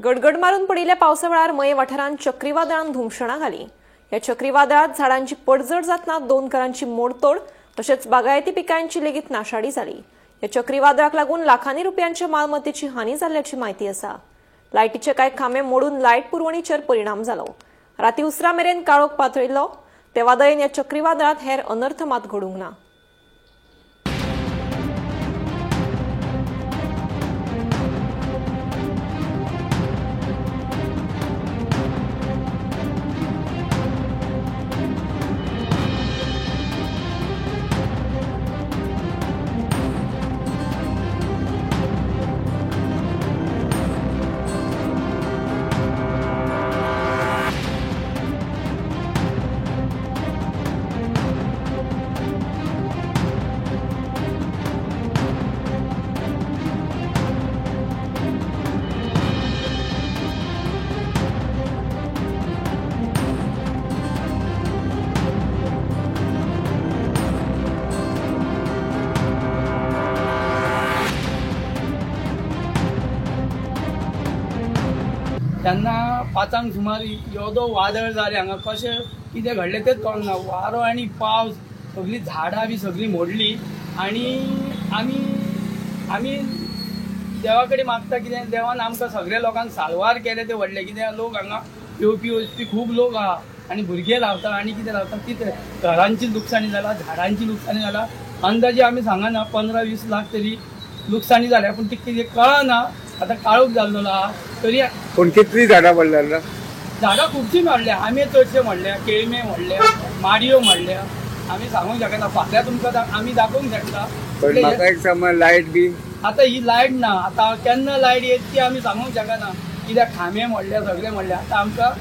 गडगड मारून पडिल्ल्या पावसा वेळार मये वाठारांत चक्रीवादळान धुमशणां घाली. ह्या चक्रीवादळात झाडांची पडझड जातना 2 घरांची मोडतोड तशेंच बागायती पिकांची लेगीत नाशाडी जाली. ह्या चक्रीवादळाक लागून लाखांनी रुपयांच्या मालमत्तेची हानी जाल्ल्याची म्हायती आसा. लायटीचे कांय खांबे मोडून लायट पुरवणीचेर परिणाम जालो. राती उसरा मेरेन काळोख पातळिल्लो. ते वादळेन ह्या चक्रीवादळात हेर अनर्थ मात घडूंक ना. तेन्ना 5 सुमार येदो वादळ जालें हांगा, कशें कितें घडलें तेंच कळना. वारो आनी पावस, सगळीं झाडां बी सगळीं मोडली. आनी आमी आमी देवा कडेन मागता कितें देवान आमकां सगळ्या लोकांक साल्वार केलें तें व्हडलें. कितें लोक हांगा येवपी वचपी खूब लोक आहा आनी भुरगे लावता आनी कितें लावता, कितें घरांची लुकसाणी जाला, झाडांची लुकसाणी जाला. अंदाजे आमी सांगना 15-20 लाख तरी लुकसाणी जाल्या, पूण ती कितें कळना. आतां काळोख जाल्लो आहा तरी. पूण कितली झाडां पडल्या? झाडां खुबशीं मोडल्या, आमे चडशे मोडल्या, केळमे मोडल्या, माडयो मोडल्या. आमी सांगूंक शकना, फाल्यां तुमकां आमी दाखोवंक शकता. पण म्हाका एक समज लायट बी आतां ही लायट ना, आतां केन्ना लायट येत ती आमी सांगूंक शकना. कित्याक खांबे मोडल्या, सगळे मोडल्या. आतां आमकां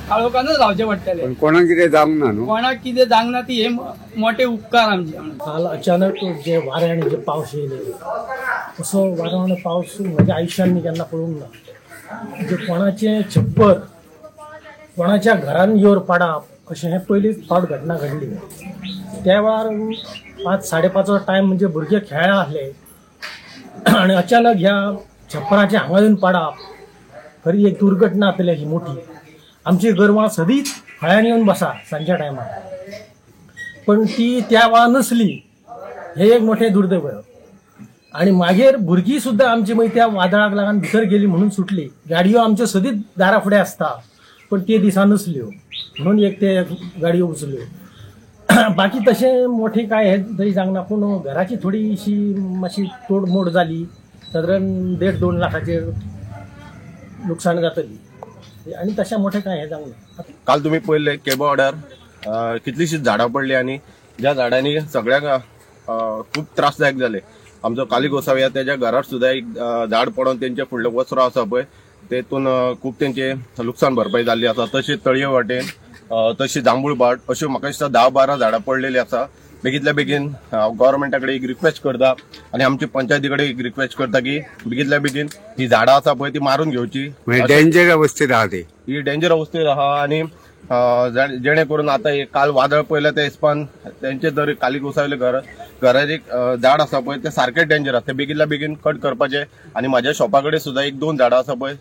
काळोखानूच रावचें पडटलें. कोणाक कितें जावंक ना न्हू? कोणाक कितें जावंक ना, ती हे मोठे उपकार आमचे. काल अचानक जे वारें आनी जे पावस येयले, असो वारो आनी पावस म्हज्या आयुश्यान मी केन्ना पळोवंक ना. म्हणजे कोणाचें छप्पर कोणाच्या घरान येवन पडप अशें हें पयलीच फावट घटना घडली. त्या वेळार 5 साडे 5 टायम म्हणजे भुरगे खेळा आसले आनी अचानक ह्या छप्पराचें हांगा येवन पडप खरी एक दुर्घटना जातली ही मोठी. आमची गोरवां सदींच फळ्यान येवन बसा सांजच्या टायमार, पण ती त्या वेळार नसली, हें एक मोठें दुर्दैव. आनी मागीर भुरगीं सुद्दां आमची मागीर त्या वादळाक लागून भितर गेली म्हणून सुटली. गाडयो आमच्यो सदींच दारा फुडें आसता, पण ते दिसा नसल्यो म्हणून एक ते गाडयो उचल्यो. बाकी तशें मोठें काय हें तरी जावंक ना, पूण घराची थोडीशी मातशी तोडमोड जाली. सादारण 1.5-2 लाखाचेर लुकसाण जातली आनी तशें मोठें काय हें जावंक ना. काल तुमी पळयल्लें केबो ऑर्डर कितलीशीच झाडां पडली आनी ज्या झाडांनी सगळ्यांक खूब त्रासदायक जाले. आमचो काली गोसावी तेज्या घरार सुद्दां एक झाड पडोन तेंचे फुडलो वसरो आसा पळय तेतून खूब तेंचे लुकसाण भरपाई जाल्ली आसा. तशीच तळये वाटेन, तशी जांबूळ बाट, अश्यो म्हाका दिसता 10-12 झाडां पडलेली आसा. बेगीतल्या बेगीन हांव गव्हर्मेंटा कडेन एक रिक्वेस्ट करता आनी आमच्या पंचायती कडेन एक रिक्वेस्ट करता की बेगीतल्या बेगीन ही झाडां आसा पळय ती मारून घेवची. डेंजर अवस्थेत आहा ती, ही डेंजर अवस्थेत आहा. आनी जेणे करून आतां काल वादळ पळयलें त्या हिसपान तेंचे जर काली गोसावले घरार एक झाड आसा पळय तें सारकें डेंजर आसा, तें बेगीनल्या बेगीन कट करपाचें. आनी म्हाज्या शॉपा कडेन सुद्दां 1-2 झाडां आसा पळय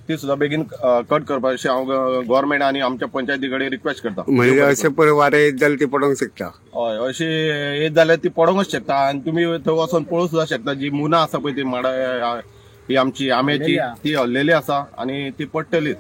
ती सुद्दां बेगीन कट करपाचें हांव गव्हर्मेंट आनी आमच्या पंचायती कडेन रिक्वेस्ट करता. म्हणजे अशें पळय वारें येत जाल्यार ती पडोंक शकता? हय, अशी येत जाल्यार ती पडोंकच शकता. आनी तुमी थंय वचोन पळोवंक सुद्दां शकता. जी मुनां आसा पळय ती माडा ही आमची आंब्याची ती हल्लेली आसा आनी ती पडटलीच.